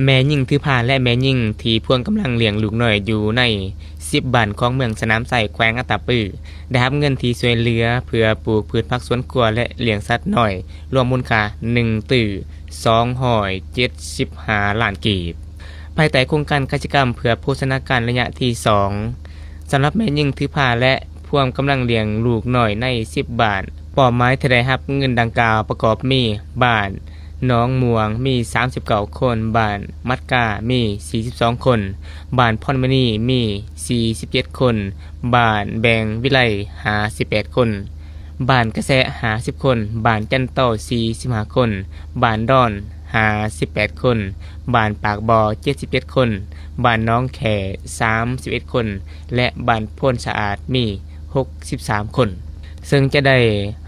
ແມ່ຍິງຖືພາ ແລະ ແມ່ຍິງທີ່ພວມກຳລັງລ້ຽງລູກນ້ອຍຢູ່ໃນສິບບ້ານຂອງເມືອງສະໜາມໄຊ ແຂວງອັດຕະປື ໄດ້ຮັບເງິນທີ່ຊ່ວຍເຫຼືອເພື່ອປູກພືດຜັກສວນຄົວ ແລະ ລ້ຽງສັດນ້ອຍ ລວມມູນຄ່າໜຶ່ງຕື້ສອງຮ້ອຍເຈັດສິບຫ້າລ້ານກີບ ພາຍໃຕ້ໂຄງການກະສິກຳເພື່ອໂພຊະນາການໄລຍະທີສອງ. ສຳລັບແມ່ຍິງຖືພາ ແລະ ພວມກຳລັງລ້ຽງລູກນ້ອຍໃນສິບບ້ານ ເປົ້າໝາຍທີ່ໄດ້ຮັບເງິນດັ່ງກ່າວປະກອບມີ ບ້ານໜອງມ່ວງ ມີສາມສິບເກົ້າຄົນ, ບ້ານມັດກາ ມີສີ່ສິບສອງຄົນ, ບ້ານພອນມະນີ ມີສີ່ສິບເຈັດຄົນ, ບ້ານແບງວິໄລ ຫ້າສິບແປດຄົນ, ບ້ານກະແສ ຫ້າສິບຄົນ, ບ້ານຈັນໂຕ ສີ່ສິບຫ້າຄົນ, ບ້ານດອນ ຫ້າສິບແປດຄົນ, ບ້ານປາກບໍ່ ເຈັດສິບເຈັດຄົນ, ບ້ານໜອງແຂ້ ສາມສິບເອັດຄົນ ແລະ ບ້ານໂພນສະອາດ ມີຫົກສິບສາມຄົນ ເຊິ່ງຈະໄດ້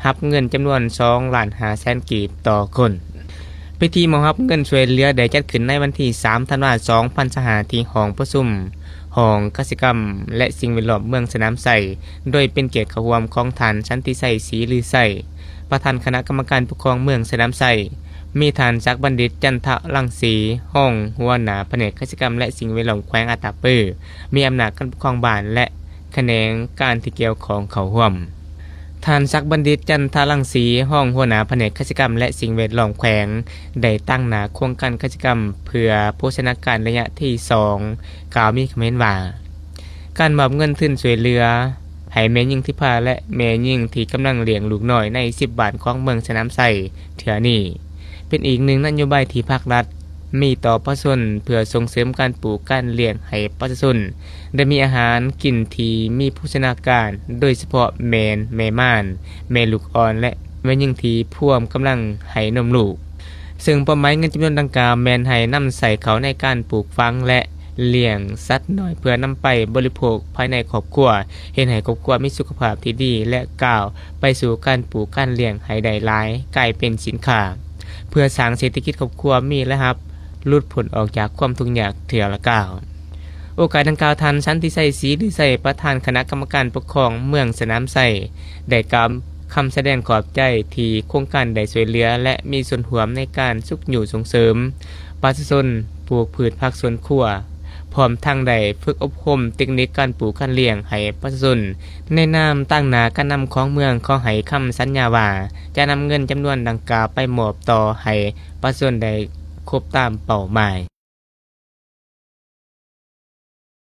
ຮັບເງິນຈຳນວນສອງລ້ານຫ້າແສນກີບຕໍ່ຄົນ. ພິທີມອບຮັບເງິນຊ່ວຍເຫຼືອໄດ້ຈັດຂຶ້ນໃນວັນທີສາມ ທັນວາ ສອງພັນຊາວຫ້າ ທີ່ຫ້ອງປະຊຸມ ຫ້ອງກະສິກຳ ແລະ ສິ່ງແວດລ້ອມເມືອງສະໜາມໄຊ ໂດຍເປັນກຽດເຂົ້າຮ່ວມຂອງທ່ານ ສັນຕິໄຊ ສີລືໄຊ ປະທານຄະນະກຳມະການປົກຄອງເມືອງສະໜາມໄຊ, ມີທ່ານ ສັກບັນດິດ ຈັນທະລັງສີ ຮອງຫົວໜ້າພະແນກກະສິກຳ ແລະ ສິ່ງແວດລ້ອມແຂວງອັດຕະປື ມີອຳນາດການປົກຄອງບ້ານ ແລະ ຂະແໜງການທີ່ກ່ຽວຂ້ອງເຂົ້າຮ່ວມ. ທ່ານ ສັກບັນດິດ ຈັນທະລັງສີ ຮອງຫົວໜ້າພະແນກກະສິກຳ ແລະ ສິ່ງແວດລ້ອມແຂວງ ໄດ້ຕາງໜ້າໂຄງການກະສິກຳເພື່ອໂພຊະນາການໄລຍະທີສອງ ກ່າວມີຄຳເຫັນວ່າ ການມອບເງິນທຶນຊ່ວຍເຫຼືອໃຫ້ແມ່ຍິງຖືພາ ແລະ ແມ່ຍິງທີ່ກຳລັງລ້ຽງລູກນ້ອຍໃນສິບບ້ານຂອງເມືອງສະໜາມໄຊເທື່ອນີ້ ເປັນອີກໜຶ່ງນະໂຍບາຍທີ່ພັກລັດມີຕໍ່ປະຊາຊົນ ເພື່ອສົ່ງເສີມການປູກການລ້ຽງໃຫ້ປະຊາຊົນໄດ້ມີອາຫານກິນທີ່ມີໂພຊະນາການ, ໂດຍສະເພາະແມ່ນແມ່ມານ, ແມ່ລູກອ່ອນ ແລະ ແມ່ຍິງທີ່ພວມກຳລັງໃຫ້ນົມລູກ. ເຊິ່ງເປົ້າໝາຍເງິນຈຳນວນດັ່ງກ່າວແມ່ນໃຫ້ນຳໃຊ້ເຂົ້າໃນການປູກຝັງ ແລະ ລ້ຽງສັດນ້ອຍເພື່ອນຳໄປບໍລິໂພກພາຍໃນຄອບຄົວ, ເຮັດໃຫ້ຄອບຄົວມີສຸຂະພາບທີ່ດີ ແລະ ກ້າວໄປສູ່ການປູກການລ້ຽງໃຫ້ໄດ້ຫຼາຍ, ກາຍເປັນສິນຄ້າ ເພື່ອສ້າງເສດຖະກິດຄອບຄົວມີລາຍຮັບ, ຫຼຸດພົ້ນອອກຈາກຄວາມທຸກຍາກເທື່ອລະກ້າວ. ໂອກາດດັ່ງກ່າວ, ທ່ານ ສັນຕິໄຊ ສີລືໄຊ ປະທານຄະນະກຳມະການປົກຄອງເມືອງສະໜາມໄຊ ໄດ້ກ່າວຄຳສະແດງຂອບໃຈທີ່ໂຄງການໄດ້ຊ່ວຍເຫຼືອ ແລະ ມີສ່ວນຮ່ວມໃນການຊຸກຍູ້ສົ່ງເສີມປະຊາຊົນປູກພືດຜັກສວນຄົວ, ພ້ອມທັງໄດ້ຝຶກອົບຮົມເຕັກນິກການປູກການລ້ຽງໃຫ້ປະຊາຊົນ. ໃນນາມຕາງໜ້າການນຳຂອງເມືອງ ຂໍໃຫ້ຄຳສັນຍາວ່າ ຈະນຳເງິນຈຳນວນດັ່ງກ່າວໄປມອບຕໍ່ໃຫ້ປະຊາຊົນໄດ້ຄົບຕາມເປົ້າໝາຍ.